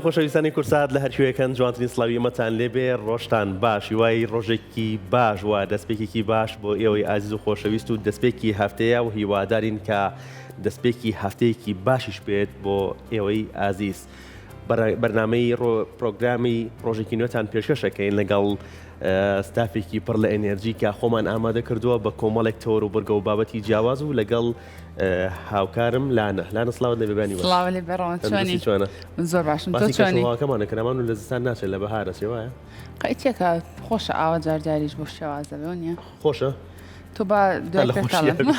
خۆشەویستانی کورسات لە هەرکوێکەن جوانترین سڵاوی ئێمەتان لێبێ ڕۆژتان باش هیوای ڕۆژێکی باش و دەستپێکێکی باش بۆ ئێوەی ئازیز و خۆشەویست و دەستپێکی هەفتەیە و هیوادارین کە دەستپێکی هەفتەیەکی باشیش بێت بۆ ئێوەی ئازیز بەرنامەی پرۆگرامی ڕۆژێکی نوێتان پێشکەشەکەین لەگەڵ ستافێکی پڕ لە ئێنێرجی کە خۆمان ئامادە کردووە بە کۆمەڵێک تەوەر و بڕگە و بابەتی جیاواز و لەگەڵ هاوکارم لانە. لانە سڵاوت لێ بێ بەیانی باش. سڵاو لێ بێ ڕەوەند تەندروستی چۆنی؟ چۆنە؟ من زۆر باشم تۆ باسی چۆنی؟ کەشوهەواکەمان ئەکەن ئەمان و لە زستان ناچێت لە بەهار ئەچێ وایە؟ قەیچێکە خۆشە ئاوا جار جاریش بەو شێوازە بێ وەنیە؟ خۆشە؟ تۆ با تا دوای لە پێت خۆشییا ئەڵێم بی.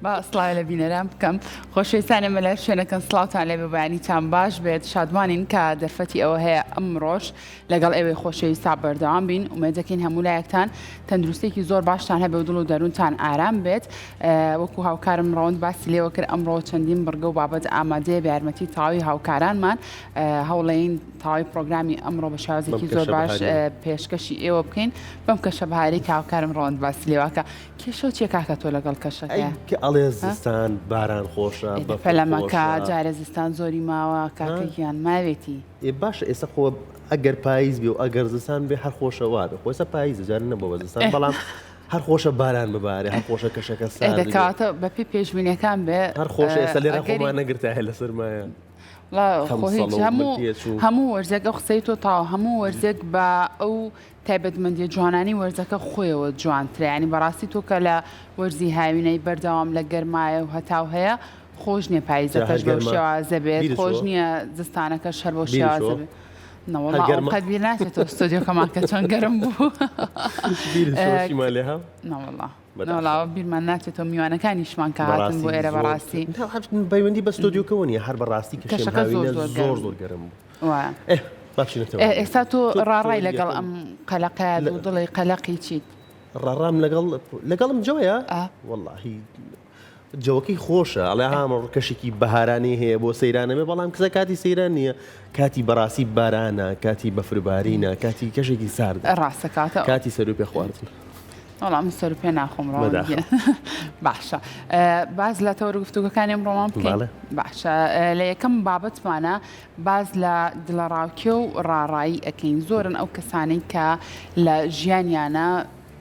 با سڵاوێ لە بینەران بکەم. خۆشەویستان ئێمە لە هەر شوێنەکەن سڵاوتان لێ بێ بەیانیتان باش بێت شادمانین کە دەرفەتی ئەوە هەیە ئەمڕۆش لەگەڵ ئێوەی خۆشەویستا بەردەوام بین، ئومێد دەکەین هەموو لایەکتان تەندروستیەکی زۆر باشتان هەبێ و دڵ و دەروونتان ئارام بێت. وەکو هاوکارم ڕەوەند باسی لێوە کرد ئەمڕۆ چەندین بڕگە و بابەت ئامادەیە بە یارمەتی تەواوی هاوکارانمان هەوڵەین تەواوی پرۆگرامی ئەمڕۆ بە شێوازێکی زۆر باش پێشکەشی ئێوە بکەین بەم کەشە بەهاری کە هاوکارم ڕەوەند باسی لێواکە کێشەو چیە کاکە تۆ لەگەڵ کەشەکە؟ کە ئەڵێ زستان باران خۆشە پەلەمەکە جارێ زستان زۆری ماوە کاکە گیان ماوێتی. ئێ باشە ئێستا خۆ ئەگەر پاییز بێ و ئەگەر زستان بێ هەر خۆشە وابێ خۆ ئێستا پاییزە جارێ نەبووە بە زستان بەڵام هەر خۆشە باران ببارێ هەر خۆشە کەشەکە ئێ سارد بێ دەکەواتە بەپێی پێشبینیەکان بێ هەر خۆشە ئێستا لێرە ئەگەری خۆمان نەگرتایە لە سەرمایە وەڵا خۆ هیچ خەمسەڵە و هەموو ملپێچ و هەموو وەرزێک ئەو قسەی تۆ تەواو هەموو وەرزێک بە ئەو تایبەتمەندیە جوانانی وەرزەکە خۆیەوە جوانترە یانی بەڕاستی تۆ کە لە وەرزی هاوینەی بەردەوام لە گەرمایە و هەتاو هەیە خۆش نییە جا هەر پاییزەکەش بەو گەرما شێوازە بێت بیرت خۆش چۆ نییە زستانەکەش هەر بەو بیرت شێوازە چۆ بێت هەر نەوەڵا ئەوم گەرما قەت بیر ناچێتەوە ستۆدیۆکەمان کە چۆن گەرم بوو بیرت چۆ چیمان لێ ها نەوەڵا بەداخەوە نەوەڵا بیرمان ناچێتەوە میوانەکانیشمان کە هاتن بەڕاستی بۆ ئێرە زۆر بەڕاستی نا، هەر پەیوەندی بە ستۆدیۆکەوە نییە هەر بەڕاستی کەشێم کەشەکە زۆر هاوینە زۆر زۆر گەرم زۆر بوو گەرم بوو وایە ئێ با بچینە تەوەرەکان ئێستا تۆ تۆ ڕاڕای لەگەڵ تەوەری ئەم یەکەم قەلەقەیە لە دوو دڵی قەلەقی چیت؟ ڕاڕام لەگەڵ لەگەڵم جەوەیە ئا. وەڵاهی جەوەکەی خۆشە ئەڵێ ها ئەمڕۆ کەشێکی بەهارانی هەیە بۆ سەیرانە بێ بەڵام کزە کاتی سەیران نییە کاتی بەڕاستی بارانە کاتی بەفربارینە کاتی کەشێکی ساردە ڕاستە کاتە کاتی سەرو پێ خواردن وەڵا من سەرو پێ ناخۆم ڕەوەند بەداخەوە. گیان باشە باس لە تەوەر گفتوگۆکانی ئەمڕۆمان بکەین بەڵێ. باشە لە یەکەم بابەتمانە باس لە دڵەڕاوکێ و ڕاڕایی ئەکەین زۆرن ئەو کەسانەی کە لە ژیانیانە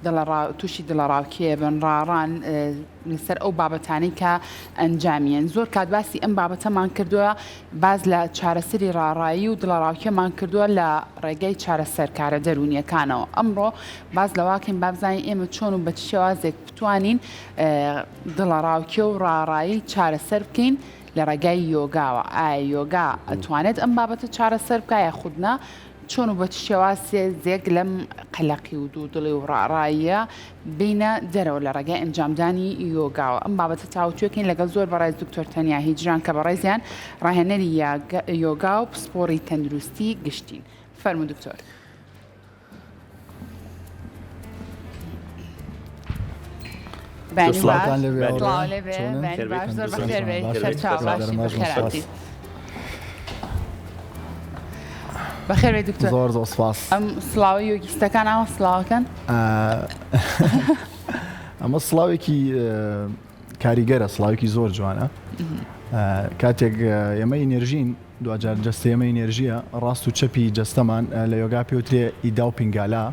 دڵەڕا تووشی دڵەڕاوکێ بن ڕاڕان لەسەر ئەو بابەتانەی کە ئەنجامیان زۆر کات باسی ئەم بابەتەمان کردووە باس لە چارەسەری ڕاڕایی و دڵەڕاوکێمان کردووە لە ڕێگەی چارەسەرکارە دەروونیەکانەوە ئەمڕۆ باس لەواکەین بابزانین ئێمە چۆن و بە چ شێوازێک بتوانین دڵەڕاوکێ و ڕاڕایی چارەسەر بکەین لە ڕێگای یۆگاوە ئایا یۆگا ئەتوانێت ئەم بابەتە چارەسەر بکا یاخود نا؟ چۆن و بە چ شێوازێک لەم قەلەقی و دوودڵی و ڕاڕاییە بێینە دەرەوە لە ڕێگای ئەنجامدانی یۆگاوە؟ ئەم بابەتە تاوتوێکەین لەگەڵ زۆر بەڕێز دکتۆر تەنیا هیجران کە بەڕێزیان ڕاهێنەری یۆگا و پسپۆڕی تەندروستی گشتین. فەرموو دکتۆر. سڵاوتان لێ بێ سڵاو لێ بێ بەیانی باش زۆر بەخێر بێی سەرچاو باشی بەخێرهاتی بەخێر بێی دکتۆر زۆر زۆر سپاس ئەم سڵاوی یۆگیستەکان ئاوا سڵاوەکەن ئەمە سڵاوێکی کاریگەرە سڵاوێکی زۆر جوانە کاتێک ئێمە ئینێرژین دواجار جەستەی ئێمە ئینێرژییە، ڕاست و چەپی جەستەمان، لە یۆگا پێوترێ ئیدا و پینگالا،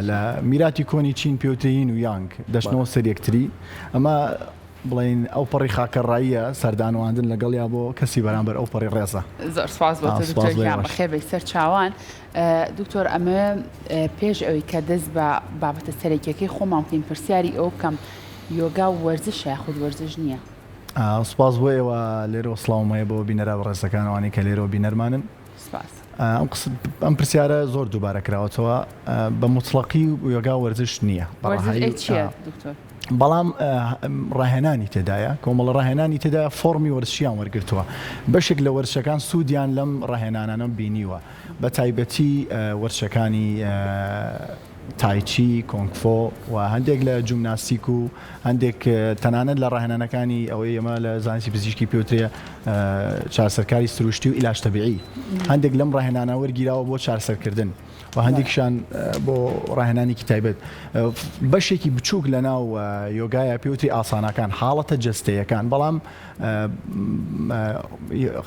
لە میراتی کۆنی چین پێوترێ یین و یانگ، دەچنەوە سەر یەکتری. ئەمە بڵێین ئەوپەڕی خاکەڕاییە، سەردانواندن لەگەڵیا بۆ کەسی بەرامبەر ئەوپەڕی ڕێزە. زۆر سپاس بۆ تۆ دکتۆر گیان، بەخێر بێی سەر چاوان. دکتۆر ئەمەوێ پێش ئەوەی کە دەست بە بابەتە سەرەکیەکەی خۆمان بکەین پرسیاری ئەوە بکەم یۆگا وەرزشە یاخود وەرزش نییە؟ سوپاس بۆ ئێوە لێرەوە سڵاوم هەیە بۆ بینەرە بەڕێزەکان ئەوانەی کە لێرەوە بینەرمانن. سوپاس. ئەم پرسیارە زۆر دووبارە کراوەتەوە بە موتڵەقی یۆگا وەرزش نییە وەرزش ئەی چییە دکتۆر؟ بەڵام ڕاهێنانی تێدایە کۆمەڵە ڕاهێنانی تێدایە فۆڕمی وەرزشیان وەرگرتووە بەشێک لە وەرزشەکان سوودیان لەم ڕاهێنانانە بینیوە بە تایبەتی وەرزشەکانی. تایچی، کۆنگفۆ و هەندێک لە جومناستیک و هەندێک تەنانەت لە ڕاهێنانەکانی ئەوەی ئێمە لە زانستی پزیشکی پێوترێ چارەسەرکاری سروشتی و عیلاج تەبیعی هەندێک لەم ڕاهێنانە وەرگیراوە بۆ چارەسەرکردن و هەندێکیشان بۆ ڕاهێنانێکی تایبەت بەشێکی بچووک لە ناو یۆگایە پێوتری ئاسانەکان حاڵەتە جەستەیەکان بەڵام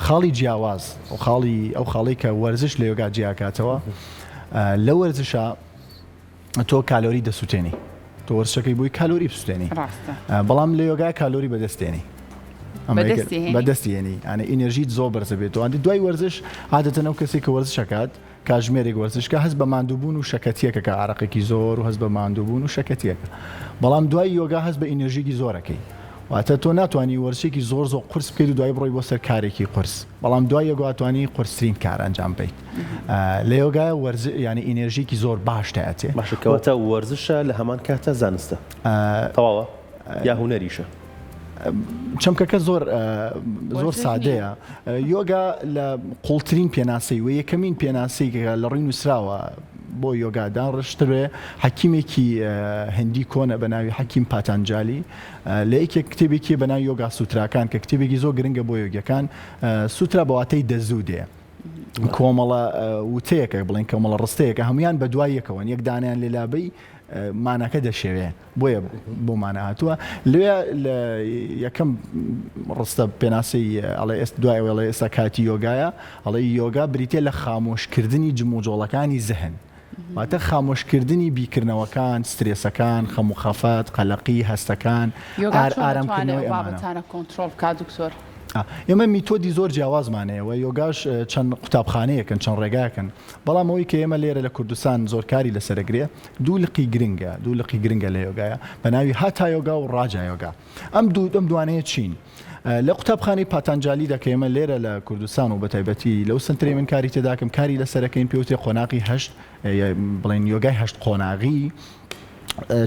خاڵی جیاواز و خاڵی ئەو خاڵی کە وەرزش لە یۆگا جیاکاتەوە لە وەرزشا تۆ کالۆری دەسووتێنی تۆ وەرزشەکەی بۆی کالۆری بسووتێنی بەڵام لە یۆگا کالۆری بەدەستێنی بەدەستێنی ئەە ئینێرژیت زۆر بەرزە بێت ئەندی دوای وەرزش عادەتەن ئەو کەسێک کە وەرزشەکات کاژمێرێک وەرزشکە هەست بە ماندووبوون و شەکەتیەکە کە ئارەقێکی زۆر و هەست بە ماندووبوون و شەکەتیەکە بەڵام دوای یۆگا هەست بە ئینێرژیکی زۆرەکەی واتە تۆ ناتوانی وەرزشێکی زۆر زۆر قورس بکەیت و دوای بڕۆی بۆ سەر کارێکی قورس بەڵام دوای یۆگا توانی قورسترین کار ئەنجام بەیت لە یۆگا وەرز یانی ئینێرژیکی زۆر باش تایەتێ. باشە کەواتە وەرزشە لە هەمان کاتە زانستە تەواوە یا هونەریشە؟ چەمکەکە زۆر زۆر سادەیە یۆگا لە قوڵترین پێناسەی و یەکەمین پێناسەی کە لە ڕووی نووسراوە بۆ یۆگا داڕشترێ حەکیمێکی هندی کۆنە بە ناوی حەکیم پاتانجالی لە یەکێک کتێبێکی بە ناوی یۆگا سوتراکان کە کتێبێکی زۆر گرنگە بۆ یۆگەکان سوترا بە واتەی دەزوو دێ کۆمەڵە وتەیەکە بڵێن کۆمەڵە ڕستەیەکە هەمویان بە دوای یەکەوەن یەک دانیان لێ لابەی ماناکە دەشێوێ بۆیە بۆ مانە هاتووە لێ لە یەکەم ڕستە پێناسەی ئەڵێ ئێست دوای ئەوڵێ ئێستا کاتی یۆگایە ئەڵێ یۆگا بریتە لە خامۆشکردنی جموجۆڵەکانی زهن واتە خامۆشکردنی بیکردنەوەکان، سترێسەکان، خەم و خەفەت، قەلەقی، هەستەکان، یۆگا ئار چۆن ئارام ئەتوانێ کردنەوەی ئەو ئەمانە. بابەتانە کۆنترۆڵ بکات دکتۆر؟ ئێمە میتۆدی زۆر جیاوازمان هەیە و یۆگاش چەند قوتابخانەیەکن، چەند ڕێگایەکن، بەڵام ئەوەی کە ئێمە لێرە لە کوردستان زۆر کاری لەسەر ئەگرێ دوو لقی گرنگە، دوو لقی گرنگە لە یۆگایا بە ناوی هاتا یۆگا و ڕاجا یۆگا. ئەم دوو ئەم دوانەیە چین؟ لە قوتابخانەی پاتانجالیدا کە ئێمە لێرە لە کوردستان و بەتایبەتی لەو سەنتەرەی من کاری تێداکەم کاری لەسەرەکەین پێوترێ قۆناغی هەشت بڵێن یۆگای هەشت قۆناغی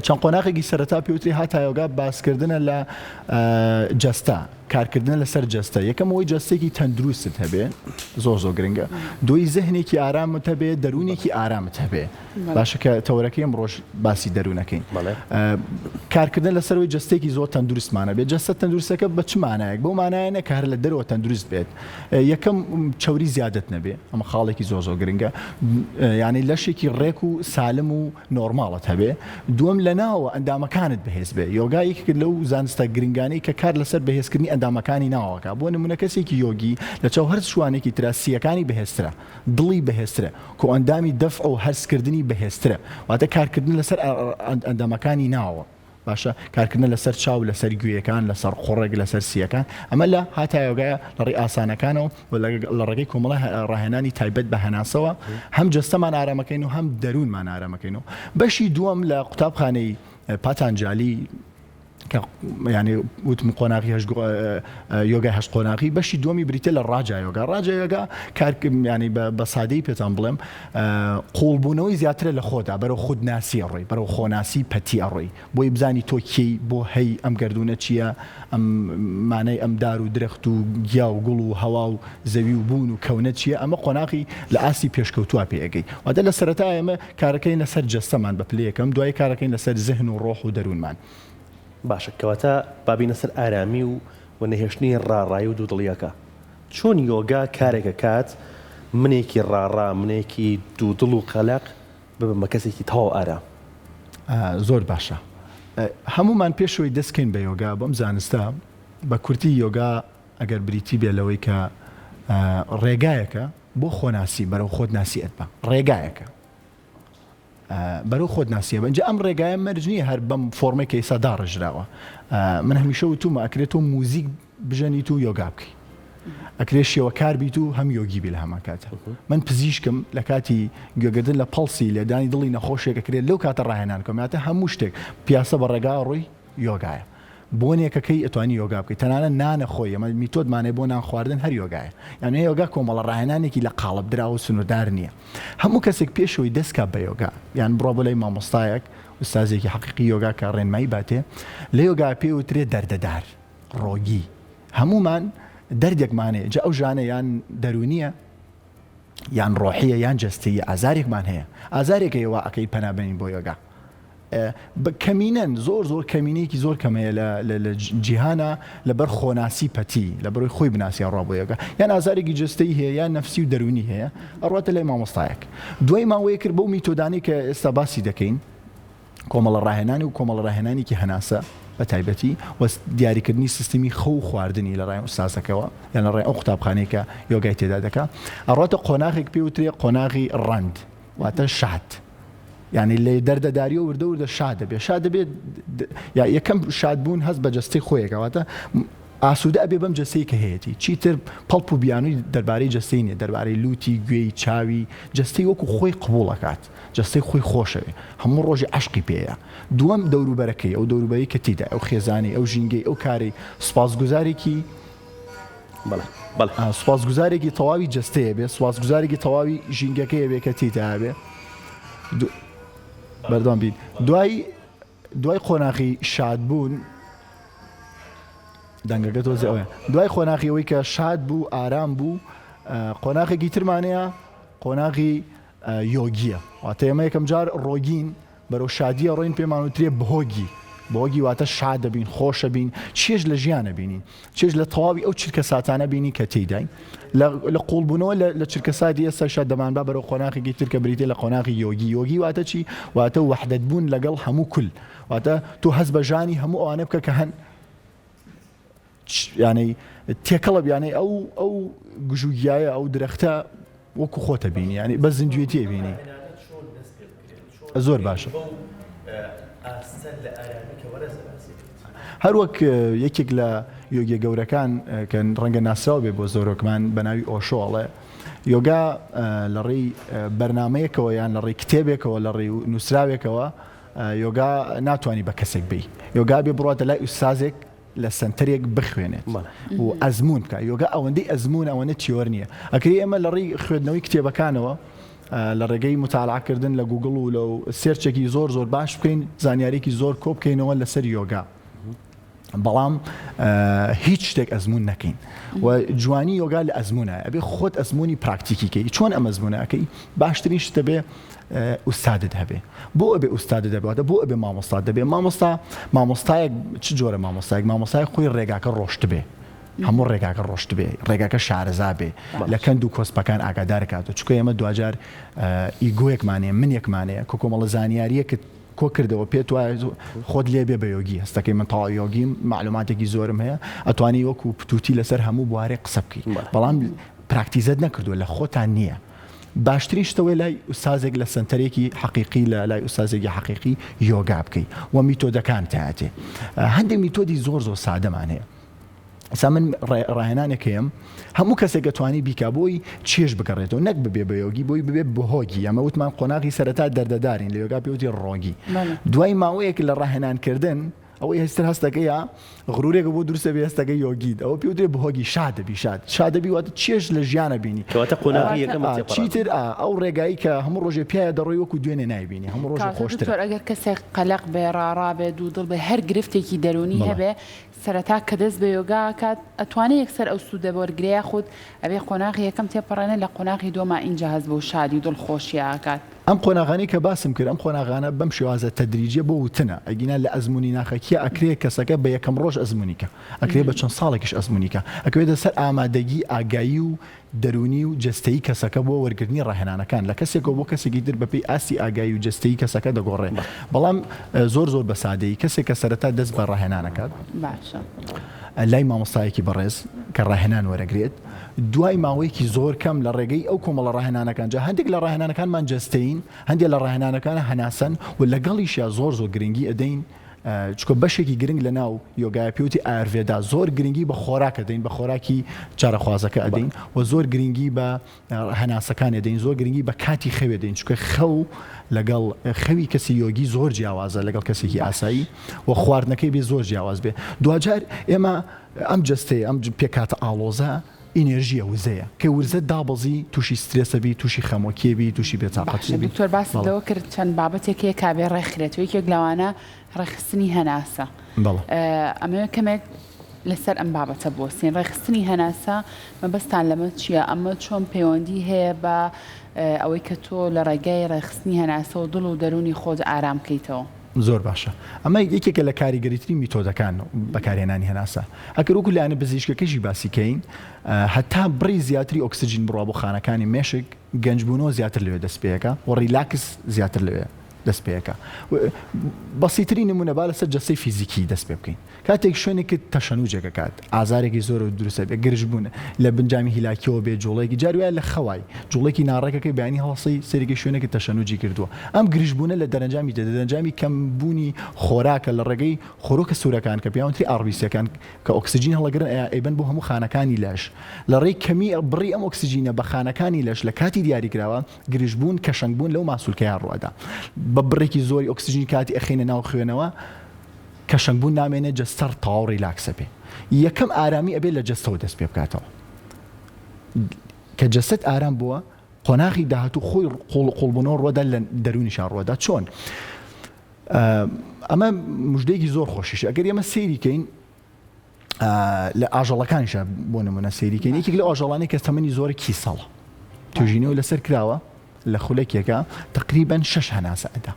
چەند قۆناغێکی سەرەتا پێوتری هاتا یۆگا باسکردنە لە جەستە کارکردنە لەسەر جەستە یەکەم ئەوەی جەستێکی تەندروستت هەبێ زۆر زۆر گرنگە دوی زهنێکی ئارامت هەبێ دەروونێکی ئارامت هەبێ باشە کە تەوەرەکەی ئەمڕۆش باسی دەروونەکەین کارکردن لەسەرەوەی جەستێکی زۆر تەندروستمانە بێت جەستە تەندروستەکە بە چ مانایەک بەو مانایە نە کە هەر لە دەرەوە تەندروست بێت یەکەم چەوری زیادت نەبێ ئەمە خاڵێکی زۆر زۆر گرنگە یعنی لەشێکی ڕێک و سالم و نۆرماڵت هەبێ دووەم لە ناوە ئەندامەکانت بەهێز بێ یۆگا یەکێک لەو زانستە گرنگانەی کە کار لەسەر بەهێزکردنی ئەندامەکانی ناوەکە بۆ نمونە کەسێکی یۆگی لە چاو هەر شوانێکی ترا سییەکانی بەهێزترە دڵی بەهێزترە، کۆئەندامی دەفع و هەرسکردنی بەهێزترە، واتە کارکردن لەسەر ئەندامەکانی ناوەوە، باشە، کارکردنە لەسەر چاو، لەسەر گوێیەکان، لەسەر قوڕگ، لەسەر سییەکان، ئەمە لە هاتا یۆگایە لە ڕێی ئاسانەکانەوە و لە ڕێگەی کۆمەڵە ڕاهێنانی تایبەت بە هەناسەوە هەم جەستەمان ئارامەکەین و هەم دەروونمان ئارامەکەین و بەشی دووەم لە قوتابخانەی پاتانجالی کە یانی وتم قۆناغی هەشت یۆگای هەشت قۆناغی بەشی دووەمی بریتە لە ڕاجا یۆگا ڕاجا یۆگا کار ینی بە سادەی پێتان بڵێم قوڵبوونەوەی زیاترە لە خۆدا بەرەو خودناسی ئەڕۆی بەرەو خۆناسی پەتی ئەڕۆی بۆی بزانی تۆ کێی بۆ هەی ئەم گردونە چییە ئەم مانای ئەم دار و درەخت و گیا و گوڵ و هەوا و زەوی و بوون و کەونە چییە ئەمە قۆناغی لە ئاستی پێشکەوتووە پێگەی واتە لە سەرەتا ئێمە کارەکەین لەسەر جەستەمان بە پلەی یەکەم دوای کارەکەین لەسەر زهن و ڕۆح و دەروونمان. باشە کەواتە با بینە سەر ئارامی و و نەهێشتنی ڕاڕایی و دوودڵیەکە چۆن یۆگا کارێک ئەکات منێکی ڕاڕا منێکی دوودڵ و قەلەق ببم بە کەسێکی تەواو ئارام؟ زۆر باشە هەموومان پێشەوەی دەست کەین بە یۆگا بەم زانستە بە کورتی یۆگا ئەگەر بریتی بێ لەوەی کە ڕێگایەکە بۆ خۆناسی بەرەو خۆت ناسی ئەتبا ڕێگایەکە بەرەو خۆت ناسیە بە ئینجا ئەم ڕێگایە مەرج نییە هەر بەم فۆرمەی کە ئێستا داڕێژراوە من هەمیشە وتومە ئەکرێت تۆ موزیک بژەنیت و یۆگا بکەی ئەکرێ شێوەکار بیت و هەم یۆگی بی لە هەمان کاتە من پزیشکم لە کاتی گوێگردن لە پەڵسی لێدانی دڵی نەخۆشێک ئەکرێت لەو کاتە ڕاهێنان بکەم یاتە هەموو شتێک پیاسە بە ڕێگا ڕۆی یۆگایە بۆنێکەکەی ئەتوانی یۆگا بکەی تەنانەت نانە خۆی ئەمە میتۆدمان هەیە بۆ نان خواردن هەر یۆگایە یانی یۆگا کۆمەڵە ڕاهێنانێکی لە قاڵب دراوە و سنووردار نییە هەموو کەسێک پێشەوەی دەست کا بە یۆگا یان بڕوا بۆ لای مامۆستایەک ئوستازێکی حەقیقی یۆگا کە ڕێنمایی باتێ لە یۆگا پێ وترێ دەردەدار ڕۆگی هەموومان دەردێکمان هەیە جا ئەو ژانە یان دەروونیە. یان ڕۆحیە یان جەستەیی ئازارێکمان هەیە ئازارێک هەیە وا ئەکەی پەنا بەنین بۆ یۆگا بە کەمینەن زۆر زۆر کەمینەیەکی زۆر کەمەیە لە لە جیهانە لەبەر خۆناسی پەتی لە بەرەوەی خۆی بناسی ئەڕوا بۆ یۆگا یان ئازارێکی جەستەیی هەیە یان نەفسی و دەروونی هەیە ئەڕواتە لای مامۆستایەک دوای ماوەیەک کرد بەو میتۆدانەی کە ئێستا باسی دەکەین کۆمەڵە ڕاهێنانی و کۆمەڵە ڕاهێنانێکی هەناسە بە تایبەتی و دیاریکردنی سیستمی خەو و خواردنی لە ڕای ئوستازەکەوە یان لە ڕای ئەو قوتابخانەی کە یۆگای تێدا دەکا ئەڕاتە قۆناغێک پێ وترێ قۆناغی ڕەند واتە شاد یعنی لە دەردەداریەوە وردە وردە شاد دەبێ شاد دەبێت یا یەکەم شادبوون هەست بە جەستەی خۆیەکە واتە ئاسوودە ئەبێ بەم جەستەی کە هەیەتی چیتر پەڵپ و بیانووی دەربارەی جەستەی نیە دەربارەی لوتی گوێی چاوی جەستەی وەکو خۆی قبوڵ ئەکات جەستەی خۆی خۆشەوێ هەموو ڕۆژی عەشقی پێیە دووەم دەوروبەرەکەی ئەو دەوروبەری کە تێیدا ئەو خێزانەی ئەو ژینگەی ئەو کارەی سوپاسگوزارێکی بەڵێ بەڵێ سوپاسگوزارێکی تەواوی جەستەیە بێ سوپاسگوزارێکی تەواوی ژینگەکەیە بێ کە تێیدا بێ بەردەوام بین دوای دوای قۆناغی شادبوون دەنگەکە تۆزێ ئەوەیە دوای قۆناغی ئەوەی کە شاد بوو ئارام بوو قۆناغێکی ترمانەیە قۆناغی یۆگیە واتە ئێمە یەکەم جار ڕۆگین بەرەو شادیە ڕۆین پێمان وترێ بهۆگی بۆگی واتە شاد دەبین خۆشە بین چێژ لە ژیانە بینین چێژ لە تەواوی ئەو چرکە ساتانە بینی کە تێیداین لە قوڵبوونەوە لە چرکە ساتی ئێستاشا دەمانبا بەرەو قۆناخێکی تر کە بریتیە لە قۆناغی یۆگی یۆگی واتە چی واتە وەحدەت بوون لەگەڵ هەموو کول واتە تۆ هەست بە ژانی هەموو ئەوانە بکە کە هەن یانەی تێکەڵە بیانەی ئەو ئەو گژوگیایە ئەو درەختە وەکو خۆتە بینی یانی بە زیندوێتی بینی زۆر باشە. هەروەک یەکێک لە یۆگیە گەورەکان کە ڕەنگە ناسراو بێ بۆ زۆرۆکمان بە ناوی ئۆشۆ ئەڵێ یۆگا لە ڕێی بەرنمەیەکەوە یان لە ڕێی کتێبێکەوە لە ڕێی نووسراوێکەوە یۆگا ناتوانانی بە کەسێک بی یۆگا بێ بڕاتە لای ئوستازێک لە سەنتەرێک بخوێنێت و ئەزموون بکە یۆگا ئەوەندەی ئەزموون ئەوەندە تیۆر نییە ئەکری ئێمە لە ڕێی خوێندنەوەی کتێبەکانەوە لە ڕێگەی متالعەکردن لە گوگڵ و لە search ێکی زۆر زۆر باش بکەین زانیارێکی زۆر کۆ بکەینەوە لەسەر یۆگا بەڵام هیچ شتێک ئەزمون نەکەین و جوانی یۆگا لە ئەزمونە ئەبێ خۆت ئەزمموی پراکتیکیکەی چۆن ئەم ئەزمونەکەی باشترین شتە بێ ئوستادت هەبێ بۆ ئەبێ ئوستادت هەبێ واتە بۆ ئەبێ مامۆستات دەبێ مامۆستا مامۆستایەک چ جۆرە مامۆستایەک مامۆستای خۆی ڕێگاکە ڕۆشتبێ هەموو ڕێگاکە ڕۆشتبێ ڕێگاکە شارەزا بێ لە کەند و کۆسپەکان ئاگادار کاتەوە چونکە ئێمە دواجار ئیگۆیەکمانەیە منێکمانەیە کە کۆمەڵە زانیاریەکت کۆ کردەوە پێت وایە خۆت لێ بێ بە یۆگی هەستەکەی من تەواو یۆگیم معلوماتێکی زۆرم هەیە ئەتوانی وەکو پتوتی لەسەر هەموو بوارێک قسە بکەی بەڵام پراکتیزەت نەکردووە لە خۆتان نییە باشترین شت ئەوەیە لای ئوستازێک لە سەنتەرێکی حەقیقی لە لای ئوستازێکی حەقیقی یۆگا بکەی و میتۆدەکان تایەتێ هەندێک میتۆدی زۆر زۆر سادەمان هەیە ئێستا من ڕاهێنانێک هەیەم هەموو کەسێک ئەتوانی بیکا بۆی چێژ بگەڕێتەوە نەک ببێ بە یۆگی بۆی ببێ بهۆگی ئەمە وتمان قۆناغی سەرەتا دەردەدارین لە یۆگا پێوتی ڕۆگی دوای ماوەیەک لە ڕاهێنانکردن ئەوەی هەستر هەستەکە یا غرورێکە بۆ دروستە بێ هەستەکە یۆگیت ئەوە پێ وترێ بهۆگی شاد دەبی شاد شاد دەبی واتە چێژ لە ژیانە بینی کەواتە قۆناغی یەکەمت تێپەڕاند. چیتر ئا ئەو ڕێگایی کە هەموو ڕۆژێ پیایا دەڕۆی وەکو دوێنێ نایبینی هەموو ڕۆژێ کەواتە خۆشترە. دکتۆر ئەگەر کەسێک قەلەق بێ ڕاڕا بێ دوودڵ بێ هەر گرفتێکی دەروونی بەڵێ. هەبێ سەرەتا کە دەست بە یۆگا ئەکات ئەتوانێ یەکسەر ئەو سوودە وەرگرێ یاخود ئەبێ قۆناغی یەکەم تێپەڕێنێ لە قۆناغی دووەما ئینجا هەست بەو شادی و دڵخۆشیە ئەکات؟ ئەم قۆناغانەی کە باسم کرد، ئەم قۆناغانە بەم شێوازە تەدریجیە بۆ وتنە، ئەگینا لە ئەزموونی ناخەکیە ئەکرێ کەسەکە بە یەکەم ڕۆژ ئەزموونی کە، ئەکرێ بە چەند ساڵێکیش ئەزموونی کە، ئەکەوێتە سەر ئامادەگی ئاگایی و دەروونی و جەستەیی کەسەکە بۆ وەرگرتنی ڕاهێنانەکان، لە کەسێکەوە بۆ کەسێکی تر بەپێی ئاستی ئاگایی و جەستەیی کەسەکە دەگۆڕێ، بەڵام زۆر زۆر بە سادەیی کەسێک کە سەرەتا دەست بە ڕاهێنان ئەکات باشە. لای مامۆستایەکی بەڕێز کە ڕاهێنان وەرەگرێت، دوای ماوەیەکی زۆر کەم لە ڕێگەی ئەو کۆمەڵە ڕاهێنانەکان، جا هەندێک لە ڕاهێنانەکانمان جەستەیین، هەندێک لە ڕاهێنانەکان هەناسەن و لەگەڵیشیا زۆر زۆر گرنگی ئەدەین، چونکە بەشێکی گرنگ لە ناو یۆگایە پێوتی ئایورڤێدا زۆر گرنگی بە خۆراک ئەدەین، بە خۆراکی چارەخوازەکە ئەدەین و زۆر گرنگی بە هەناسەکان ئەدەین، زۆر گرنگی بە کاتی خەوێ دەین، چونکە خەو لەگەڵ خەوی کەسی یۆگی زۆر جیاوازە لەگەڵ کەسێکی ئاسایی و خواردنەکەی بێ زۆر جیاواز بێ. دواجار ئێمە ئەم جەستەیە، ئەم پێکهاتە ئاڵۆزە ئینێرژییە، وزەیە. کە ورزەت دابەزی تووشی سترێسە بی، تووشی خەمۆکیە بی، تووشی بێتاقەتیە باشە بی. دکتۆر باست بەڵێ. لەوە کرد چەند بابەتێک هەیە کابێ ڕێکخرێت و یەکێک لەوانە ڕێکخستنی هەناسە. بەڵێ. ئەمەوێ کەمێک. لەسەر ئەم بابەتە بوەستین. ڕێکخستنی هەناسە مەبەستان لەمە چییە؟ ئەمە چۆن پەیوەندی هەیە بە ئەوەی کە تۆ لە ڕێگای ڕێکخستنی هەناسەوە دڵ و دەروونی خۆت ئارام کەیتەوە؟ زۆر باشە. ئەمە یەکێکە لە کاریگەریترین میتۆدەکان بەکارهێنانی هەناسە. ئەگەر وەکو لایەنە پزیشکەکەشی باسی کەین، هەتا بڕی زیاتری ئۆکسجین بڕوا بۆ خانەکانی مێشک، گەنجبوونەوە زیاتر لەوێ دەست پێ ئەکا و ڕیلاکس زیاتر لەوێ دەست پێ ئەکا. بەسیترین نموونە با لەسەر جەستەی فیزیکی دەست پێ بکەین. کاتێک شوێنێکت تەشەنوجێک ئەکات، ئازارێکی زۆرت دروست ئەبێ، گرژبوون لە بنجامی هیلاکیەوە بێ، جوڵەیەکی جاری وایە لە خەوای، جوڵەیەکی ناڕێکەکەی بەیانی هەڵەسەی سەیرێکی شوێنێکت تەشەنوجی کردووە. ئەم گرژبوونە لە دەرەنجامی دێت، لە دەرەنجامی کەم بوونی خۆراکە لە ڕێگەی خۆرۆکە سوورەکان کە پێیان وترێ RBC ەکان کە ئۆکسجین هەڵەگرن ئەیبەن بۆ هەموو خانەکانی لەش. لە ڕێی کەمی بڕی ئەم ئۆکسجینە بە خانەکانی لەش لە کاتی دیاریکراوە گرژبوون، کەشەنگبوون لەو ماسولکەیە ڕووئەدا. بە بڕێکی زۆری ئۆکسجین کاتی ئەخەینە ناو خوێنەوە، کەشەنگ بوون نامێنێ جەستە تەواو ڕیلاکس ئەبێ یەکەم ئارامی ئەبێ لە جەستەوە دەست پێ بکاتەوە کە جەستەت ئارام بووە قۆناغی داهاتوو خۆی قوڵ قوڵبوونەوە ڕوەدا لە دەروونیشا ڕوەدا چۆن ئەمە مژدەیەکی زۆر خۆشیش ئەگەر ئێمە سەیری کەین لە ئاژەڵەکانیشا بۆ نمونە سەیری کەین یەکێک لە ئاژەڵانی کە تەمەنی زۆرە کیسەڵە توژینەوە لەسەر کراوە لە خولەکێکە تقریبا شش هەناسە ئەدا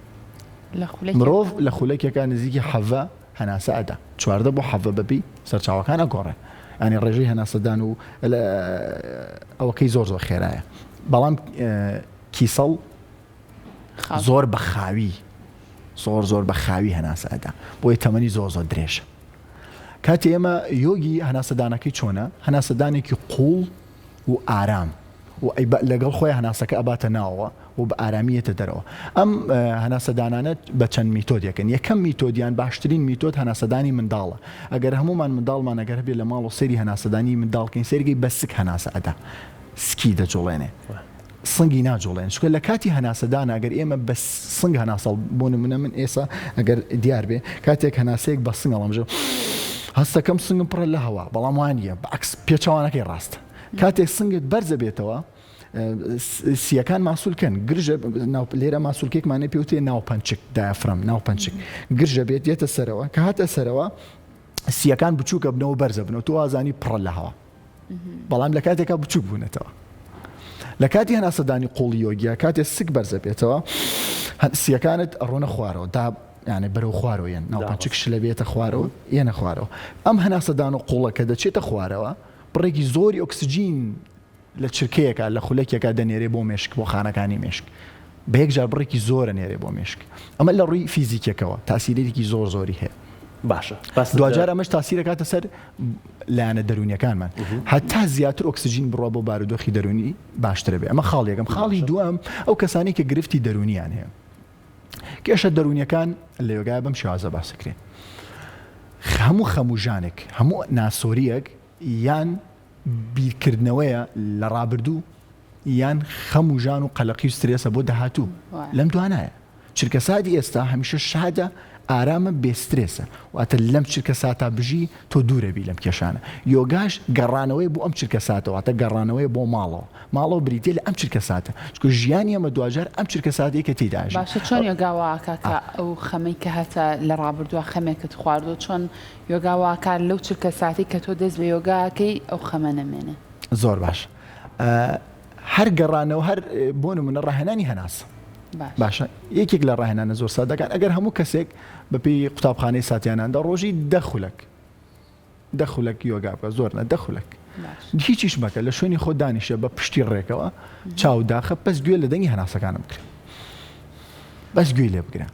مرۆڤ لە خولەکێکە نزیکی حەڤە هەناسە ئەدا 14 بۆ حەڤە بەپی سەرچاوەکان ئەگۆڕێ ینی ڕێژەی هەناسەدان و ئەوەکەی زۆر زۆر خێرایە بەڵام کیسەڵ زۆر بە خاوی زۆر زۆر بە خاوی هەناسە ئەدا بۆیە تەمەنی زۆر زۆر درێژە کاتێ ئێمە یۆگی هەناسەدانەکەی چۆنە هەناسەدانێکی قوڵ و ئارام و لەگەڵ خۆی هەناسەکە ئەباتە ناوەوە و بە ئارامیەتە دەرەوە ئەم هەناسەدانانە بە چەند میتۆدێکن یەکەم میتۆدیان باشترین میتۆد هەناسەدانی منداڵە ئەگەر هەمومان منداڵمان ئەگەر هەبێ لە ماڵ و سەیری هەناسەدانی منداڵکەین سەیرگەی بە سک هەناسە ئەدا سکی دەجوڵێنێ سنگی ناجوڵێن چونکە لە کاتی هەناسەدانا گەر ئێمە بە سنگ هەناسەڵ بۆ نمونە من ئێسا ئەگەر دیار بێ کاتێک هەناسەیەک بە سنگ هەڵەمژم هەستەکەم سنگم پڕە لە هەوا بەڵام وان نییە بەعکس پێچەوانەکەی ڕاستە کاتێک سنگت بەرزە بێتەوە سیەکان ماسولکەن گرژە لێرە ماسولکێکمانە پێوتێ ناو پەنچک diaphragm ناو پەنچک گرژە بێت دێتە سەرەوە کە هاتە سەرەوە سیەکان بچووکە بنەوە بەرزە بنەوە تۆ وازانی پڕە لە هەوا بەڵام لە کاتێکا بچووک بوونەتەوە. لە کاتی هەناسەدانی قوڵی یۆگیا کاتێ سک بەرزە بێتەوە سیەکانت ئەڕۆنە خوارەوە دا یانێ بەرەو خوارەوە یەن ناوپەنچک شلە بێتە خوارەوە یەنە خوارەوە ئەم هەناسەدان و قوڵە کە دەچێتە خوارەوە بڕێکی زۆری ئۆکسجین لە چرکەیەکە لە خولەکێکا دەنێرێ بۆ مێشک بۆ خانەکانی مێشک بە یەکجار بڕێکی زۆرە نێرێ بۆ مێشک ئەمە لە ڕووی فیزیکیەکەوە تاسیرێکی زۆر زۆری هەیە. باشە باست دواجار ئەمەش تاسیرەکاتە سەر لایەنە دەروونیەکانمان هەتا زیاتر ئۆکسجین بڕوا بۆ بارودۆخی دەروونی باشترە بێ ئەمە خاڵ یەکەم خاڵی دووەم ئەو کەسانی کە گرفتی دەروونیان هەیە کێشە دەروونیەکان لە یۆگای بەم شێوازە باسکرێن هەموو خەموژانێک هەموو ناسۆریەک یان بیرکردنەوەیە لە ڕابردوو یان خەم و ژان و قەلەقی و سترێسە بۆ داهاتوو لەم دوانایە. چرکەساتی ئێستا هەمیشە شادە، ئارامە، بێ سترێسە. واتە لەم چرکەساتە بژی تۆ دوورەبی لەم کێشانە. یۆگاش گەڕانەوەیە بۆ ئەم چرکەساتە واتە گەڕانەوەیە بۆ ماڵەوە. ماڵەوە بریتیە لە ئەم چرکەساتە. چونکە ژیانی ئێمە دواجار ئەم چرکەساتەیە کە تێیدا ئەژین. باشە چۆن یۆگا وا ئەکا کە ئەو خەمەی کە هەتە لە ڕابردووە خەمێکت خواردووە چۆن یۆگا وا ئەکا لەو چرکەساتەی کە تۆ دەست بە یۆگا ئەکەی ئەو خەمە نەمێنێ؟ زۆر باش هەر گەڕانەوە هەر بۆ نمونە ڕاهێنانی هەناسە باشە یەکێک لە ڕاهێنانە زۆر سادەکان ئەگەر هەموو کەسێک بەپێی قوتابخانەی ساتیاناندا ڕۆژی دە خولەک دە خولەک یۆگا بکە زۆر نە دە خولەک هیچیش مەکە لە شوێنی خۆ دانیشە بە پشتی ڕێکەوە چاو داخە بەس گوێ لە دەنگی هەناسەکانم بگرە بەس گوێی لێ بگرە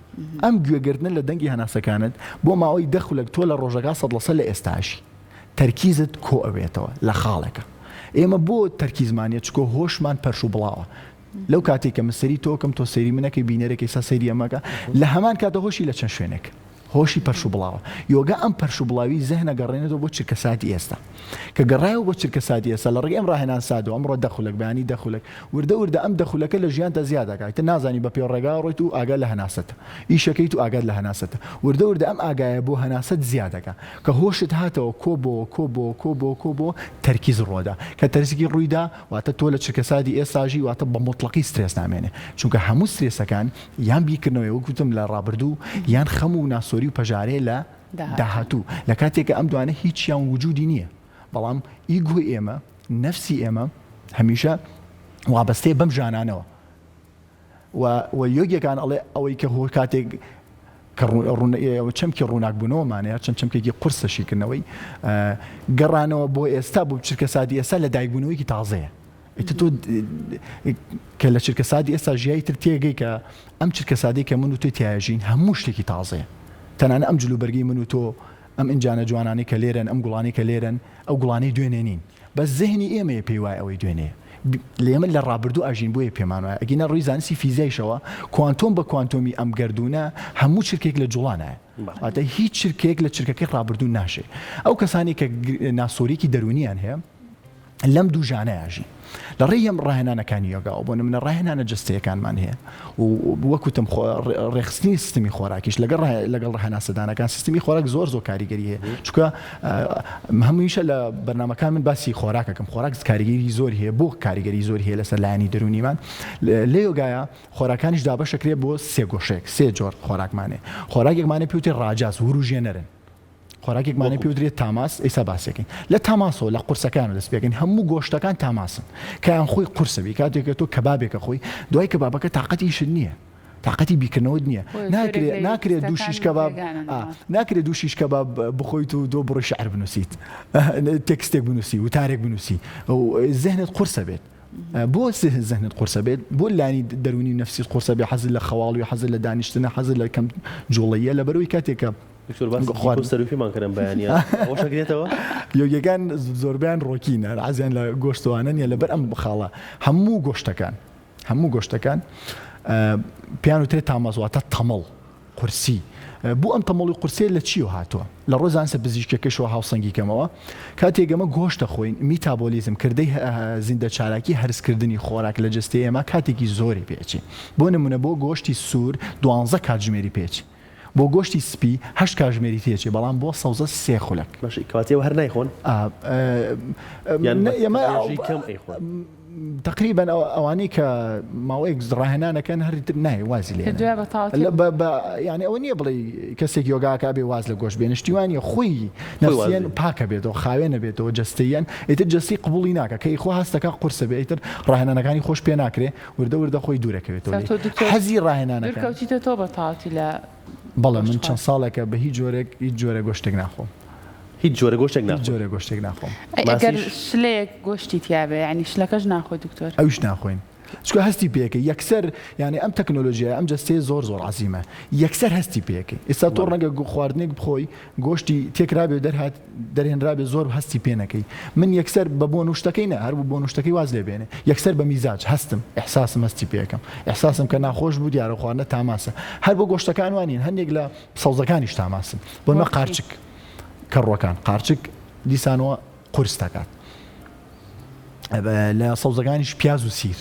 ئەم گوێگرتنە لە دەنگی هەناسەکانت بۆ ماوەی دە خولەک تۆ لە ڕۆژەکە سەد لەسەد لە ئێستاشی تەرکیزت کۆ ئەبێتەوە لە خاڵێکا. ئێمە بۆ تەرکیزمان نیە چکۆ هۆشمان پەرش و بڵاوە. لەو کاتەی کە من سەیری تۆ ئەکەم تۆ سەیری من ئەکەی بینەرێک ئێستا سەیری ئەمە ئەکا لە هەمان کاتە هۆشی لە چەند شوێنێک. هۆشی پەرش و بڵاوە. یۆگا ئەم پەرش و بڵاوی زهنە گەڕێنێتەوە بۆ چرکەساتی ئێستا. کە گەڕایەوە بۆ چرکەساتی ئێستا لە ڕێگەی ئەم ڕاهێنان سادەوە ئەمڕۆ دە خولەک بەیانی دە خولەک وردە وردە ئەم دە خولەکە لە ژیانتا زیاد ئەکا ئیتر نازانی بە پێ ڕێگا ڕۆیت و ئاگات لە هەناسەتە. ئیشەکەیت و ئاگات لە هەناسەتە. وردە وردە ئەم ئاگایە بۆ هەناسەت زیاد ئەکا. کە هۆشت هاتەوە کۆ بۆوە کۆ بۆوە کۆ بۆوە کۆ بۆوە تەرکیز ڕوەدا کە تەرسکی ڕوویدا واتە تۆ لە چرکەساتی ئێستاژی واتە بە موتڵەقی سترێس نامێنێ چونکە هەموو سترێسەکان یان بیرکردنەوەی وەک وتم لە ڕابردوو یان خەم و ناسۆری و پەژارەیە لە. داهاتوو لە کاتێکە ئەم دوانە هیچیان وجودی نییە بەڵام ئیگۆی ئێمە نەفسی ئێمە هەمیشە وابەستەیە بەم ژانانەوە و و یۆگیەکان ئەڵێ ئەوەی کە هۆ کاتێک کە چەمکی ڕووناکبوونەوەمانەیە چەند چەمکێکی قورسە شیکردنەوەی گەڕانەوە بۆ ئێستا بۆ چرکەساتی ئێستا لە دایکبوونەوەیکی تازەیە ئیتر تۆ کە لە چرکەساتی ئێستا ژیای تر تێگەی کە ئەم چرکەساتەی کە من و تۆی تیاژین هەموو شتێکی تازەیە تەنانە ئەم جلوبەرگەی من و تۆ ئەم ئینجانە جوانانەی کە لێرەن ئەم گوڵانەی کە لێرەن ئەو گوڵانەی دوێنێ نین بەس زهنی ئێمەیە پێی وایە ئەوەی دوێنێیە لە ئێمە لە ڕابردوو ئەژین بۆیە پێمان وایە ئەگینا ڕووی زانستی فیزیایشەوە کوانتۆم بە کوانتۆمی ئەم گەردوونە هەموو چرکێک لە جوڵانایە واتە هیچ چرکەیەک لە چرکەکەی ڕابردوو ناشێ ئەو کەسانی کە ناسۆریکی دەروونیان هەیە لەم دوو ژانە ئەژین لە ڕێی ئەم ڕاهێنانەکانی یۆگاوە بۆ نمونە ڕاهێنانە جەستەیەکانمان هەیە و وەک وتم ڕێکخستنی سیستمی خۆراکیش لەگەڵ لەگەڵ هەناسەدانەکان سیستمی خۆراک زۆر زۆر کاریگەری هەیە چونکە هەموویشە لە بەرنمەکان من باسی خۆراکەکەم خۆراک کاریگەری زۆری هەیە بۆ کاریگەری زۆری هەیە لەسەر لایەنی دەروونیمان لە یۆگایە خۆراکانیش دابەشەکرێت بۆ سێ گۆشەیەک سێ جۆر خۆراکمانێ خۆراکێکمانێ پێوتێ ڕاجاس وروژێنەرن خۆراکێکمانە پێ وترێت تاماس ئێستا باسێکین لە تاماسەوە لە قورسەکان دەست پێکەین هەموو گۆشتەکان تاماسن کەیان خۆی قورسە بی کاتێک تۆ کەبابێکە خۆی دوای کەبابەکە تاقەتی ئیشت نییە تاقەتی بیکردنەوەت نییە ناکرێ ناکرێت دوو شیش کەباب ناکرێت دوو شیش کەباب بخۆیت و دۆ بڕی شعر بنووسیت تێکستێک بنووسی وتارێک بنووسی زهنت قورسە بێت بۆ زهنت قورسە بێت بۆ لانی دەرونی نفسیت قورسە بێ حەزت لە خەواڵوی حەزت لە دانیشتنە حەزت لە کەم جوڵەیە لەبەرەوەی کاتێکە دکتۆر باسی خواردن سەروپیمان کردم بەیانیان ئەوەش ئەگرێتەوە؟ یۆگیەکان زۆربەیان ڕۆکینە حەزیان لە گۆشتوانە نیە لەبەر ئەم خاڵە هەموو گۆشتەکان هەموو گۆشتەکان پیان وترێت تامەز واتە تەمەڵ قورسی بۆ ئەم تەمەڵی قورسیە لە چیەوە هاتووە لە ڕۆ زانستە پزیشکیەکەشەوە هاوسەنگی کەمەوە کاتێک ئەمە گۆشت دەخۆین میتابۆلیزم کردەی زیندە چالاکی هەرسکردنی خۆراک لە جەستەی ئێمە کاتێکی زۆری پێچی بۆ نمونە بۆ گۆشتی سوور دوانزە کاتژمێری پێچی بۆ گۆشتی سپی هەشت کاژمێری تێچێ بەڵام بۆ سەوزە سێ خولەک. باشە کەواتە ئێوە هەر نایخۆن؟ یان بە ڕێژەی کەم ئەیخۆن؟ تەقریبەن ئەوانەی کە ماوەیەک ڕاهێنان ئەکەن هەر ئیتر نایە وازی لێ یانی ئەوە نییە بڵێی کەسێک یۆگاکە بێ واز لە گۆشت بێنێ شتی وا نییە خۆی نەفسیەن پاکە بێتەوە خاوێنە بێتەوە جەستەیەن ئیتر جەستەی قبوڵی ناکە کە ئیخۆ هەستەکە قورسە بێ ئیتر ڕاهێنانەکانی خۆش پێ ناکرێ وردە وردە خۆی دوورەکەوێتەوە لێی. تۆ دکتۆر حەزی ڕاهێنانەکان. دوورکەوتیتە تۆ بە تەواوەتی لە بەڵێ من چەند ساڵێکە بە هیچ جۆرێک هیچ جۆرە گۆشتێک ناخۆم. هیچ جۆرە گۆشتێک ناخۆی؟ هیچ جۆرە گۆشتێک ناخۆم. ئەی ئەگەر شلەیەک گۆشتی تیابێ یانی شلەکەش ناخۆی دکتۆر؟ ئەویش ناخۆین چونکە هەستی پێکەی یەکسەر یانی ئەم تەکنۆلۆژیایە ئەم جەستەیە زۆر زۆر عەزیمە یەکسەر هەستی پێکەی ئێستا تۆ ڕەنگە خواردنێک بخۆی گۆشتی تێکرابێ و دەرهات دەرهێنرابێ زۆر هەستی پێ نەکەی من یەکسەر بە بۆن و شتەکەی نا هەر بۆ بۆن و شتەکەی واز لێ بێنێ یەکسەر بە میزاج هەستم ئیحساسم هەستی پێ ئەکەم ئیحساسم کە ناخۆش بوو دیارە خواردنە تاماسە هەر بۆ گۆشتەکان وا نین هەندێک لە سەوزەکانیش تاماسن بۆ نمە قارچک کەڕوەکان قارچک دیسانەوە قورس دەکات لە سەوزەکانیش پیاز و سیر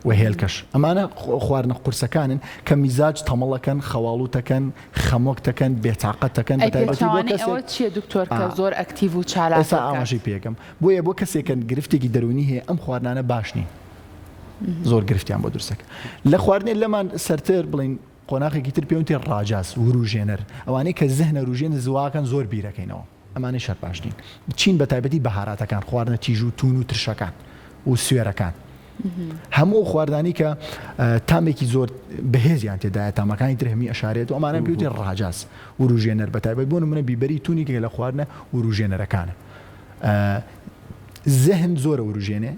و هێلکەش ئەمانە خواردنە قورسەکانن کە میزاج تەمەڵەکەن خەواڵوتەکەن خەمۆکتەکەن بێتاقەتەکەن ئەی بەتایبەتی بۆ پێچەوانەی ئەوە کەسێک چییە دکتۆر کە زۆر ئەکتیڤ و چالاکت ئێستا کات؟ ئاماژەی پێکەم بۆیە بۆ کەسێکە گرفتێکی دەروونی هەیە ئەم خواردنانە باش نین زۆر گرفتیان بۆ دروستەکە لە خواردنێ لەمان سەرتر بڵین قۆناخێکی تر پێونتێ ڕاجاز وروژێنەر ئەوانەی کە زهنە روژێن زواکەن زۆر بیرەکەینەوە ئەمانەیش هەر باش نین. چین بە تایبەتی بەهاراتەکان، خواردنە تیژ و توون و ترشەکان و سوێرەکان. هەموو ئەو خواردانەی کە تامێکی زۆر بەهێزیان تێدایە، تامەکانی تر هەمی ئەشارێت و ئەمانە پێوتێ ڕاجاز، وروژێنەر بە تایبەت بۆ نمونە بیبەری توون یەکێکە لە خواردنە وروژێنەرەکانە. زهن زۆرە وروژێنێ،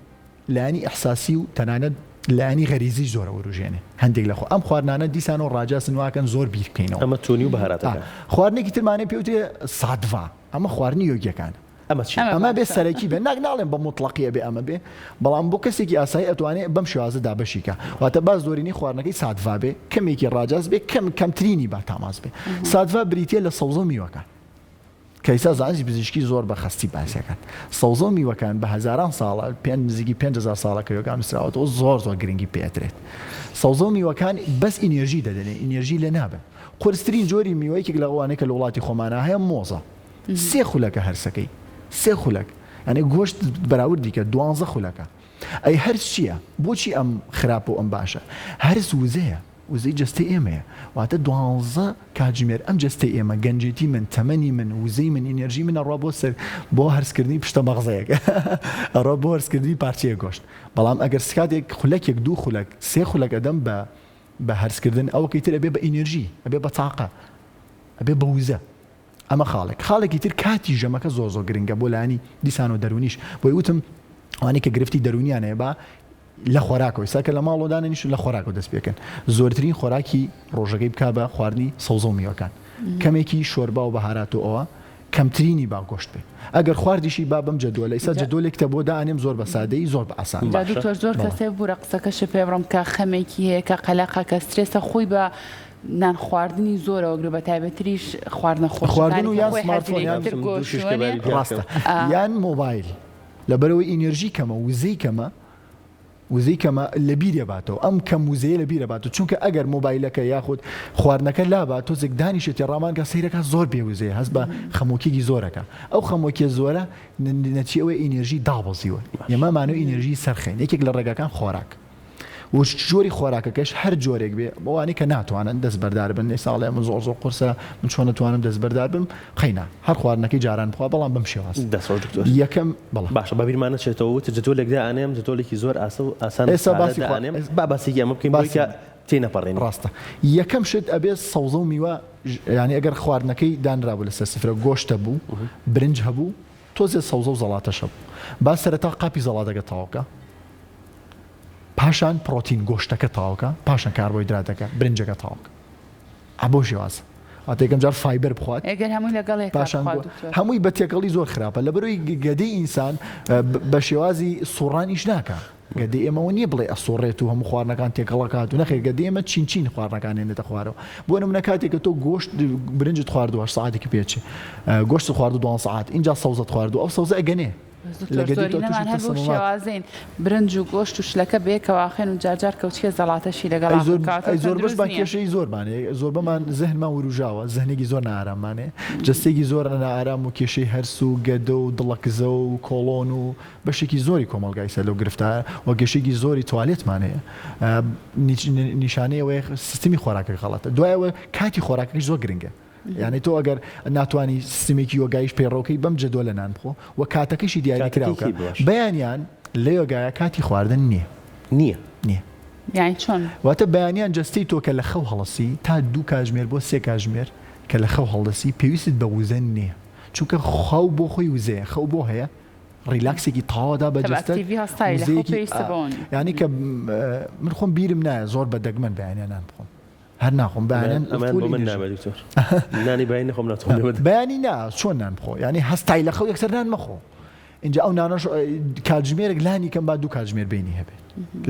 لایەنی ئیحساسی و تەنانەت لایەنی غەریزیش زۆر ئەوروژێنێ هەندێک لە خۆ ئەم خواردنانە دیسانەوە ڕاجاسن واکەن زۆر بیر بکەینەوە. ئەمە تونی و بەهاراتەکان. خواردنێکی ترمانەیە پێ وترێ سادڤا ئەمە خواردنی یۆگیەکانە. ئەمە چیە؟ ئەمە بێ سەرەکی بێ ناک ناڵێم بە موتڵەقی ئەبێ ئەمە بێ بەڵام بۆ کەسێکی ئاسایی ئەتوانێ بەم شێوازە دابەشی کا واتە با زۆرینەی خواردنەکەی سادڤا بێ کەمێکی ڕاجاس بێ کەم کەمترینی با تاماس بێ سادڤا بریتیە لە سەوزە و میوەکان. کە ئیستا زانستی پزیشکی زۆر بە خەستی باسی ئەکات سەوزە و میوەکان بە هەزاران ساڵە پێنج نزیکی 5000 ساڵە کە یۆگا نووسراوەتەوە زۆر زۆر گرنگی پێ ئەدرێت سەوزە و میوەکان بەس ئینێرژی دەدەنێ ئینێرژی لێ نابن قورسترین جۆری میوە یەکێک لە ئەوانەی کە لە وڵاتی خۆمانا هەیە مۆزە سێ خولەکە هەرسەکەی سێ خولەک یعنی گۆشت بەراوردی کە دوانزە خولەکە ئەی هەرس چییە بۆچی ئەم خراپە و ئەم باشە هەرس وزەیە. وزەی جەستەی ئێمەیە. واتە دوانزە کاتژمێر ئەم جەستەی ئێمە، گەنجێتی من، تەمەنی من، وزەی من، ئینێرژی من ئەڕوا بۆ سەر بۆ هەرسکردنی پشتە مەغزەیەک. ئەڕوا بۆ هەرسکردنی پارچەیەک گۆشت. بەڵام ئەگەر سکاتێک خولەکێک، دوو خولەک، سێ خولەک ئەدەم بە بە هەرسکردن، ئەوەکەی تر ئەبێ بە ئینێرژی، ئەبێ بە تاقە، ئەبێ بە وزە. ئەمە خاڵێک. خاڵێکی تر کاتی ژەمەکە زۆر زۆر گرنگە بۆ لایەنی دیسانەوە دەروونیش. بۆیە وتم ئەوانەی کە گرفتی دەروونیان هەیە با لە خۆراکەوە ئیستا کە لە ماڵەوە دانەنیشن لە خۆراکەوە دەست پێکەن زۆرترین خۆراکی ڕۆژەکەی بکا بە خواردنی سەوزە و میوەکان کەمێکی شۆربا و بەهارات و ئەوە کەمترینی با گۆشت بێ ئەگەر خواردیشی با بەم جەدوەلە ئیستا جەدوەلێکتە بۆ دائەنێم زۆر بە سادەیی زۆر بە ئاسانی. جا دکتۆر زۆر بەڵێ. کەسێ بورە قسەکەشت پێ بڕم کە خەمێکی هەیە کە قەلەقە کە سترێسە خۆی بە نان خواردنی زۆرەوە گرێ بە تایبەتریش خواردنە خواردن خۆشەکانی و کە یان خۆی سمارتفۆن حەزی یان لێ تر دوو گۆشت شیش وەنیە کەبابی پیا ڕاستە بکەم. یان مۆبایل لەبەرئەوەی ئینێرژی کەمە وزەی کەمە وزەی کەمە لەبیرێ باتەوە ئەم کەم وزەیە لەبیرە باتەوە چونکە ئەگەر مۆبایلەکە یاخود خواردنەکە لابا تۆزێک دانیشێ تێڕامان کە سەیرەکە زۆر بێ وزەیە هەست بە خەمۆکیەکی زۆرەکە ئەو خەمۆکیە زۆرە نەچی ئەوەی ئینێرژی دابەزیوە ئێمە مانەوە ئینێرژی سەرخەین یەکێک لە ڕێگاکان خۆراک و جۆری خۆراکەکەش هەر جۆرێک بێ بۆوانەی کە ناتوانن دەستبەردار بن ئێستا ئەڵێ من زۆر زۆر قورسە من چۆن ئەتوانم دەستبەردار بم قەینا هەر خواردنەکەی جاران بخوا بەڵام بەم شێوازە دەست خۆش دکتۆر. یەکەم بەڵێ. باشە با بیرمان نەچێتەوە وتت جدولێک دائەنێم جدولێکی زۆر ئاسە و ئاسان و ئێستا سادە باسی خوا دائەنێم با باسێکی ئەمە بکەین بۆی باسی کە تێنەپەڕێنین. ڕاستە یەکەم شت ئەبێ سەوزە و میوە یانی ئەگەر خواردنەکەی دانرابوو لەسەر سفرە گۆشت هەبوو برنج هەبوو تۆزێ سەوزە و زەڵاتەش هەبوو با سەرەتا قاپی زەڵاتەکە تەواو کە پاشان پڕۆتین گۆشتەکە تەواو کە پاشان کاربۆهیدراتەکە برنجەکە تەواو کە ئا بەو شێوازە واتە یەکەم جار fiber بخوات ئەگەر هەمووی لەگەڵ یەکا پاشان بخوات گۆ دکتۆر. هەمووی بە تێکەڵی زۆر خراپە لەبەرئەوەی گەدەی ئینسان بە شێوازی سوڕان ئیش ناکا گەدەی ئێمە ئەوە نییە بڵێ ئەسوڕێت و هەموو خواردنەکان تێکەڵەکات و نەخێر گەدەی ئێمە چین چین خواردنەکان هێنێتە خوارەوە بۆ نمونە کاتێک کە تۆ گۆشت برنجت خواردووە هەشت سەعاتێکی پێچێ گۆشتت خواردوو دوانزە سەعات ئینجا سەوزەت خواردوو ئەو سەوزە ئەگەنێ لە دکتۆر گەدەی تۆ تووشی زۆرینەمان هەر بەو تەسەمومات شێوازەین برنج و گۆشت و شلەکە بەیەکەوە ئەخۆین و جارجار کەوچکێ زەڵاتەشی لەگەڵا ئەی زۆر خۆن کەواتە ئەی زۆربەشمان تەندروست نییە. کێشەی زۆرمان هەیە زۆربەمان زهنمان وروژاوە زهنێکی زۆر نائاراممان هەیە جەستەیەکی زۆر نائارام و کێشەی هەرس و گەدە و دڵەکزە و کۆڵۆن و بەشێکی زۆری کۆمەڵگای سەر لەو گرفتە و کێشەیەکی زۆری توالێتمان هەیە نیشانەی ئەوەیە سیستمی خۆراکەکە غەڵەتە دوای ئەوە کاتی خۆراکەکەش زۆر گرنگە یانی تۆ ئەگەر ناتوانی سیستمێکی یۆگایش پەیڕەوکەی بەم جەدوەلە نان بخۆ و کاتەکەشی دیاری کراوکە بەیانیان لە یۆگایە کاتی خواردن نییە نییە نییە یانی چۆن؟ واتە بەیانیان جەستەی تۆ کە لە خەو هەڵەسی تا دوو کاژمێر بۆ سێ کاژمێر کە لە خەو هەڵدەسی پێویستت بە وزە نییە چونکە خەو بۆ خۆی وزەیە خەو بۆ هەیە ڕیلاکسێکی تەواو دا بە کە بە جەستەت ئەکتیڤی هەستاوی لە خەو وزەیەکی پێویستە بەوە نیە. یانی کە من خۆم بیرم نایە زۆر بە دەگمەن بەیانیان نان بخۆم هەر ناخۆم بەیانیان ئەمەیان فول بۆ من ئینرژی نابێ دکتۆر نانی بەیانی نەخۆم ناتوانم لێ بدەم. بەیانی نا چۆن نان بخۆ یانی هەستای لە خەو یەکسەر نان مەخۆ ئینجا ئەو نانەش کاتژمێرێک لانی کەم با دوو کاتژمێر بینی هەبێت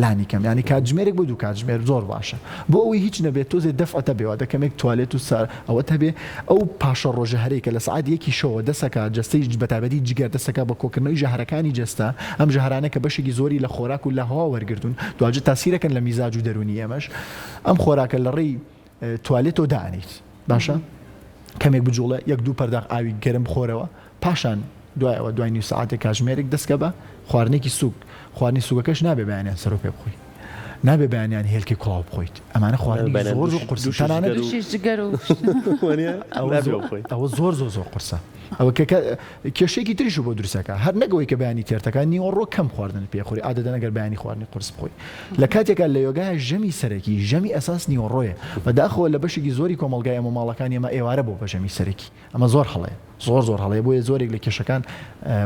لانی کەم ینی کاتژمێرێک بۆ دوو کاتژمێر زۆر باشە بۆ ئەوەی هیچ نەبێت تۆزێ دەفعتە بێ واتە کەمێک توالێت و سار ئەوەت هەبێ ئەو پاشە ڕۆژە هەرەی کە لە سەعات یەکی شەوە دەسەکا جەستەی بەتایبەتی جگەر دەسەکا بە کۆکردنەوەی ژەهرەکانی جەستە ئەم ژەهرانە کە بەشێکی زۆری لە خۆراک و لە هەوا وەرگرتوون دواجار تاسیرەکەن لە میزاج و دەروونی ئێمەش ئەم خۆراکە لە ڕێی توالێتەوە دائەنێیت باشە کەمێک بجوڵێ یەک دوو پەرداخ ئاوی گەرم بخۆرەوە پاشان دوای ئەوە دوای نیو سەعاتێک کاژمێرێک دەستکە بە خواردنێکی سوک خواردنی سوکەکەش نابێ بەیانیان سەرۆ پێ بخۆی نابێ بەیانیان هێلکەی کوڵاو بخۆیت ئەمانە خواردنی زۆر زۆر قورسن تەنانەت دووشیش جگەر و ئەوە زۆر ئەوە زۆر زۆر زۆر قورسە ئەوە کە کێشەیەکی تریش بۆ دروستەکە هەر نەگەوەی کە بەیانی تێرتەکە نیوەڕۆ کەم خواردن پێخۆری عادەتەن ئەگەر بەیانی خواردنی قورس بخۆی لە کاتێکا لە یۆگایە ژەمی سەرەکی ژەمی ئەساس نیوەڕۆیە بەداخەوە لە بەشێکی زۆری کۆمەڵگای ئێمە ماڵەکانی ئێمە ئێوارە بۆ بە ژەمی سەرەکی ئەمە زۆر هەڵەیە زۆر زۆر هەڵەیە بۆیە زۆرێک لە کێشەکان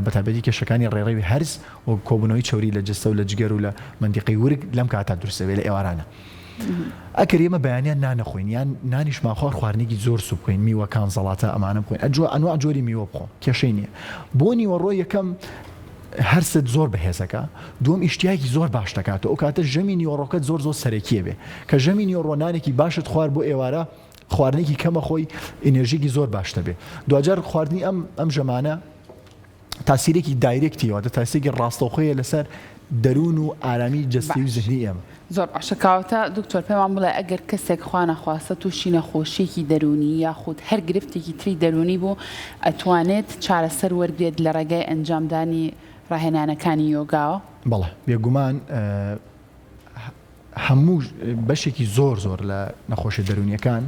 بەتایبەتی کێشەکانی ڕێڕەوی هەرس و کۆبوونەوەی چەوری لە جەستە و لە جگەر و لە مەنتیقەی ورگ لەم کاتە دروست دەبێت لە ئێوارانە ئەگەر ئێمە بەیانیان نان نەخۆین یان نانیشمان خوارد خواردنێکی زۆر سوک بخۆین میوەکان زەڵاتە ئەمانە بخۆین ئەجۆ ئەنواع جۆری میوە بخۆ کێشەی نییە بۆ نیوەڕۆ یەکەم هەرست زۆر بەهێزەکە دووەم ئیشتیاکی زۆر باش دەکاتەوە ئەو کاتە ژەمی نیوەڕۆکەت زۆر زۆر سەرەکیە بێ کە ژەمی نیوەڕۆ نانێکی باشت خوارد بۆ ئێوارە خواردنێکی کەمە خۆی ئینێرژیکی زۆر باش دەبێ دواجار خواردنی ئەم ئەم ژەمانە تاسیرێکی direct ی واتە تاسیرێکی ڕاستەوخۆیە لەسەر دەروون و ئارامی جەستەی و زهنی ئێمە. زۆر باشە کاواتە دکتۆر پێمان بڵێ ئەگەر کەسێک خوانەخواستە تووشی نەخۆشیەکی دەروونی یاخود هەر گرفتێکی تری دەروونی بوو ئەتوانێت چارەسەر وەرگرێت لە ڕێگای ئەنجامدانی ڕاهێنانەکانی یۆگاوە؟ بەڵێ بێگومان. هەموو بەشێکی زۆر زۆر لە نەخۆشیە دەروونیەکان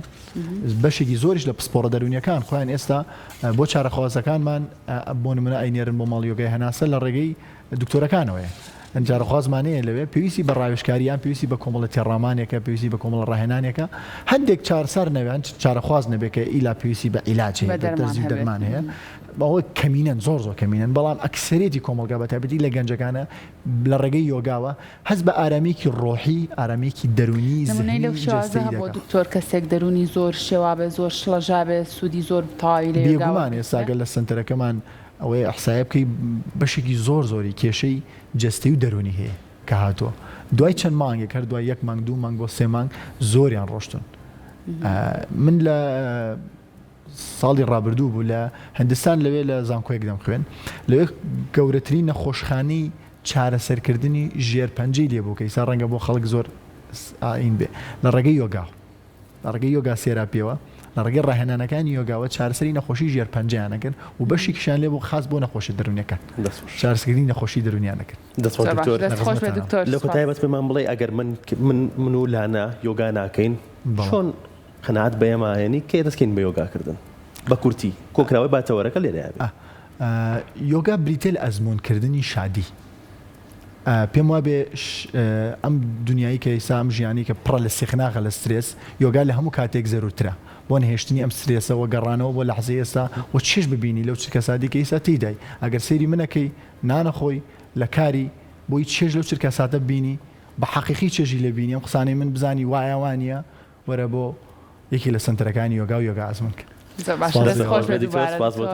بەشێکی زۆریش لە پسپۆڕە دەروونیەکان خۆیان ئێستا بۆ چارەخوازەکانمان بۆ نمونە ئەینێرن بۆ ماڵ یۆگای هەناسە لە ڕێگەی دکتۆرەکانەوەیە چارەخوازمانەیە لەوێ پێویستی بە ڕاوێژکاریان پێویستی بە کۆمەڵە تێڕامانێکە پێویستی بە کۆمەڵە ڕاهێنانێکە هەندێک چارسار نەوێن چارەخواز نەبێت کە ئیلا پێویستی بە عیلاج هەیە دەرزی دەرمان هەیە بەوە کەمینەن زۆر زۆر کەمینەن بەڵام ئەکسەرێتی کۆمەڵگا بە تایبەتی لە گەنجەکانە لە ڕێگەی یۆگاوە هەست بە ئارامییەکی ڕۆحی، ئارامییەکی دەروونی، نمونەی زهنی، لەو شێوازە جەستەیی هەبووە دەکا. دکتۆر کەسێک دەروونی زۆر شێوابێ زۆر شڵەژابێ سوودی زۆر تەواوی لە یۆگا بێگومان ئێستا وەرگرتبێ؟ گەر لە سەنتەرەکەمان ئەوەیە ئیحسایە بکەی بەشێکی زۆر زۆری کێشەی جەستەی و دەروونی هەیە کە هاتووە دوای چەند مانگێک هەر دوای یەک مانگ دوو مانگ بۆ سێ مانگ زۆریان ڕۆشتوون من لە ساڵی ڕابردوو بوو لە هندستان لەوێ لە زانکۆیەک دەمخوێند لەوێ گەورەترین نەخۆشخانەی چارەسەرکردنی ژێرپەنجەی لێ بوو کە ئیستا ڕەنگە بۆ خەڵک زۆر ئاین بێ لە ڕێگەی یۆگاوە لە ڕێگەی یۆگا سێراپیەوە لە ڕێگەی ڕاهێنانەکانی یۆگاوە چارەسەری نەخۆشی ژێرپەنجەیان ئەکرد و بەشێکیشیان لێ بوو خاس بۆ نەخۆشیە دەروونیەکان چارەسەرکردنی نەخۆشی دەروونیان ئەکرد. دەست خۆش زۆر باش دکتۆر. دەست خۆش بێ لە خزمەتتانم. دکتۆر لە سوپاس. کۆتایی بەس پێمان بڵێ ئەگەر من من من و لانا یۆگا ناکەین بەڵێ. چۆن قەناعەت بە ئێمە ئەهێنی کەی دەست کەین بە یۆگا کردن بە کورتی کۆکراوەی با تەوەرەکە لێرەیا بێ. یۆگا بریتیە لە ئەزموونکردنی شادی. پێم وابێ ئەم دونیایی کە ئیستا ئەم ژیانەی کە پڕە لە سیخناخە لە سترێس، یۆگا لە هەموو کاتێک زەرورترە بۆ نەهێشتنی ئەم سترێسە و گەڕانەوە بۆ لەحزەی ئێستا و چێژ ببینی لەو چرکەساتەی کە ئیستا تێیدای. ئەگەر سەیری منەکەی نانەخۆی لە کاری بۆی چێژ لەو چرکەساتە ببینی بە حەقیقی چێژی لێ بینی ئەم قسانەی من بزانی وایە وانیە وەرە بۆ یەکێک لە سەنتەرەکانی یۆگا و یۆگا ئەزموون کە. زۆر باشە سپاس دەست خۆش بێ دکتۆر دووبارە سپاس بۆ دکتۆر.